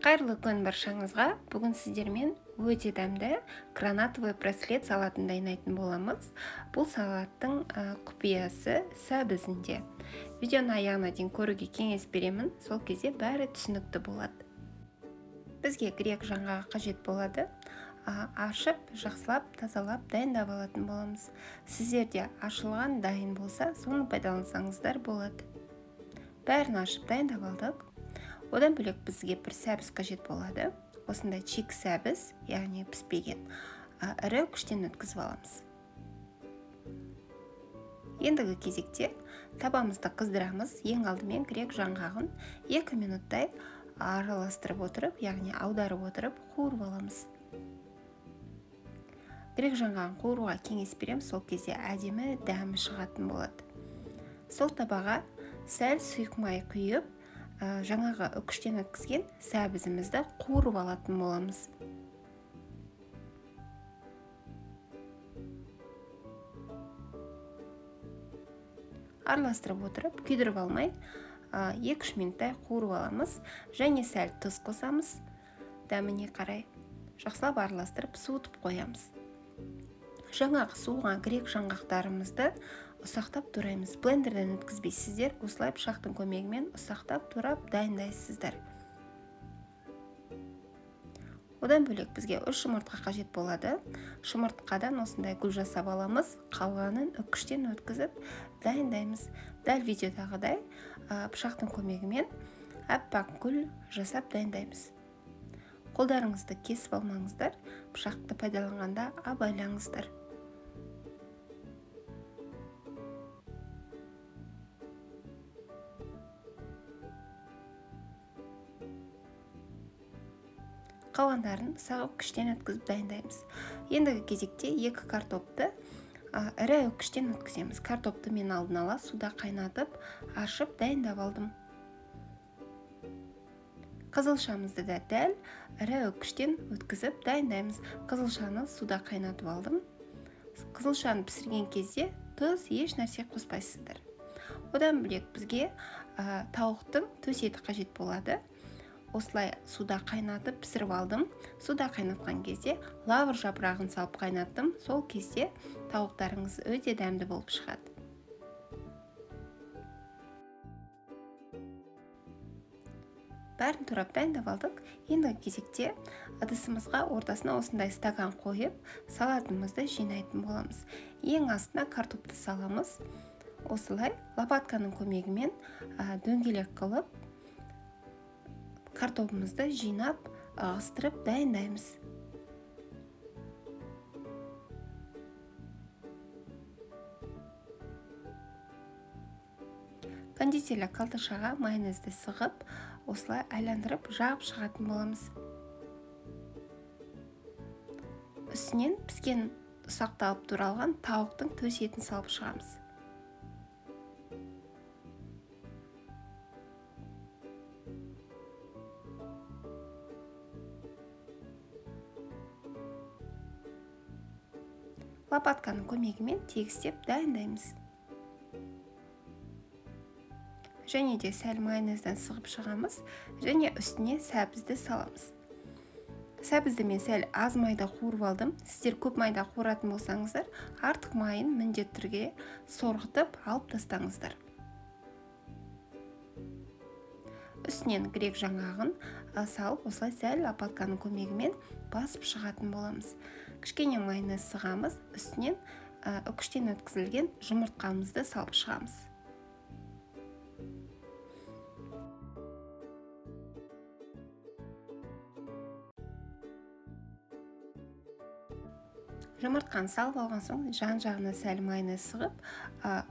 Қайырлы күн баршаңызға. Бүгін сіздермен өте дәмді гранатовый браслет салатын дайындайтын боламыз. Бұл салаттың құпиясы сәбізінде. Видеоны аяғына дейін көруге кеңес беремін, сол кезде бәрі түсінікті болады. Бізге грек жаңғағы қажет болады. Аршып, жақсылап, тазалап, дайындап алатын боламыз. Сіздерде ашылған дайын болса, соны пайдалансаңыздар болады. Бәрін ашып дайындап алдық. Одан бөлек бізге бір сәбіз қажет болады. Осындай чик сәбіз, яғни піспеген, ірі күштен өткізіп аламыз. Ендігі кезекте табамызды қыздырамыз. Ең алдымен грек жаңғағын 2 минуттай араластырып отырып, яғни аударып отырып қуырып аламыз. Грек жаңғағын қуыруға кеңес беремін, сол кезде әдемі дәмі шығатын болады. Сол табаға сәл сұйық май құйып, жаңағы үкіштен өткізген сәбізімізді қуырып алатын боламыз. Араластырып отырып, күйдіріп алмай, 2-3 минуттай қуырып аламыз. Және сәл тұз қосамыз, дәміне қарай. Жақсылап араластырып, суытып қоямыз. Жаңағы суыған грек жаңғақтарымызды ұсақтап тураймыз. Блендерден өткізбейсіздер, осылай пышақтың көмегімен ұсақтап турап дайындайсыздар. Одан бөлек бізге 3 жұмыртқа қажет болады. Жұмыртқадан осындай гүл жасап аламыз, қалғанын үкіштен өткізіп дайындаймыз. Дәл видеодағыдай пышақтың көмегімен аппақ гүл жасап дайындаймыз. Қолдарыңызды кесіп алмаңыздар, пышақты пайдаланғанда абайлаңыздар. Қалғандарын ұсақ күштен өткізіп дайындаймыз. Ендігі кезекте 2 картопты ірі күштен өткіземіз. Картопты мен алдын ала суда қайнатып, аршып дайындап алдым. Қызылшамызды да дәл ірі күштен өткізіп дайындаймыз. Қызылшаны суда қайнатып алдым. Қызылшаны пісірген кезде тұз еш нәрсе қоспайсыздар. Одан бөлек бізге тауықтың төс еті қажет болады. Осылай суда қайнатып пісіріп алдым. Суда қайнатқан кезде лавр жапырағын салып қайнаттым. Сол кезде тауықтарыңыз өте дәмді болып шығады. Бәрін турап дайындап алдық. Ендігі кезекте ыдысымызға ортасына осындай стакан қойып, салатымызды жинайтын боламыз. Ең астына картопты саламыз. Осылай лопатканың көмегімен дөңгелек қылып картопымызды жинап, ығыстырып дайындаймыз. Кондитерлік қалташаға майонезді сығып, осылай айландырып жағып шығатын боламыз. Үстінен піскен ұсақталып туралған тауықтың төс етін салып шығамыз. Лопатканың көмегімен тегістеп дайындаймыз. Және де сәл майонезден сығып шығамыз, және үстіне сәбізді саламыз. Сәбізді мен сәл аз майда қуырып алдым. Сіздер көп майда қуыратын болсаңыздар, артық майын міндетті түрде сорғытып алып тастаңыздар. Үстінен грек жаңғағын салып, осылай сәл лопатканың көмегімен басып шығатын боламыз. Кішкене майонез сығамыз, үстінен үкіштен өткізілген жұмыртқамызды салып шығамыз. Жұмыртқаны салып алған соң жан-жағына сәл майонез сығып,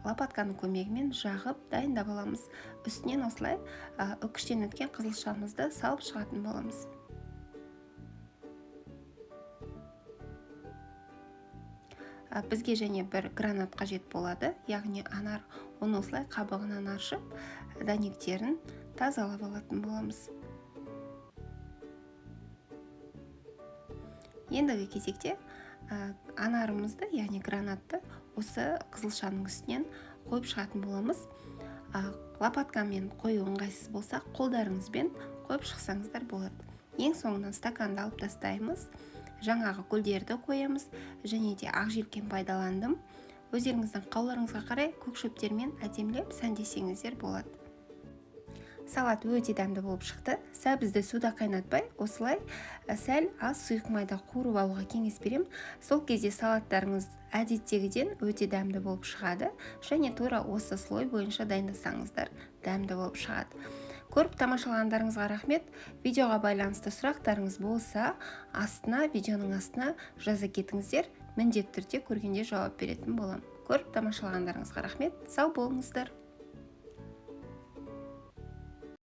лопатканың көмегімен жағып дайындап аламыз. Үстінен осылай үкіштен өткен қызылшамызды салып шығатын боламыз. Бізге және бір гранат қажет болады, яғни анар. Оны осылай қабығынан аршып, дәнектерін тазалап алатын боламыз. Ендігі кезекте анарымызды, яғни гранатты осы қызылшаның үстінен қойып шығатын боламыз. Лопаткамен қою ыңғайсыз болса, қолдарыңызбен қойып шықсаңыздар болады. Ең соңынан стаканды алып тастаймыз, жаңағы гүлдерді қоямыз және де ақ желкен пайдаландым. Өздеріңіздің қалауларыңызға қарай көк шөптермен әдемілеп сәндесеңіздер болады. Салат өте дәмді болып шықты. Сәбізді суда қайнатпай, осылай сәл аз сұйық майда қуырып алуға кеңес беремін. Сол кезде салаттарыңыз әдеттегіден өте дәмді болып шығады және тура осы слой бойынша дайындасаңыздар, дәмді болып шығады. Көріп тамашалағандарыңызға рахмет. Видеоға байланысты сұрақтарыңыз болса, астына, видеоның астына жаза кетіңіздер. Міндетті түрде көргенде жауап беретін боламын. Көріп тамашалағандарыңызға рахмет. Сау болыңыздар.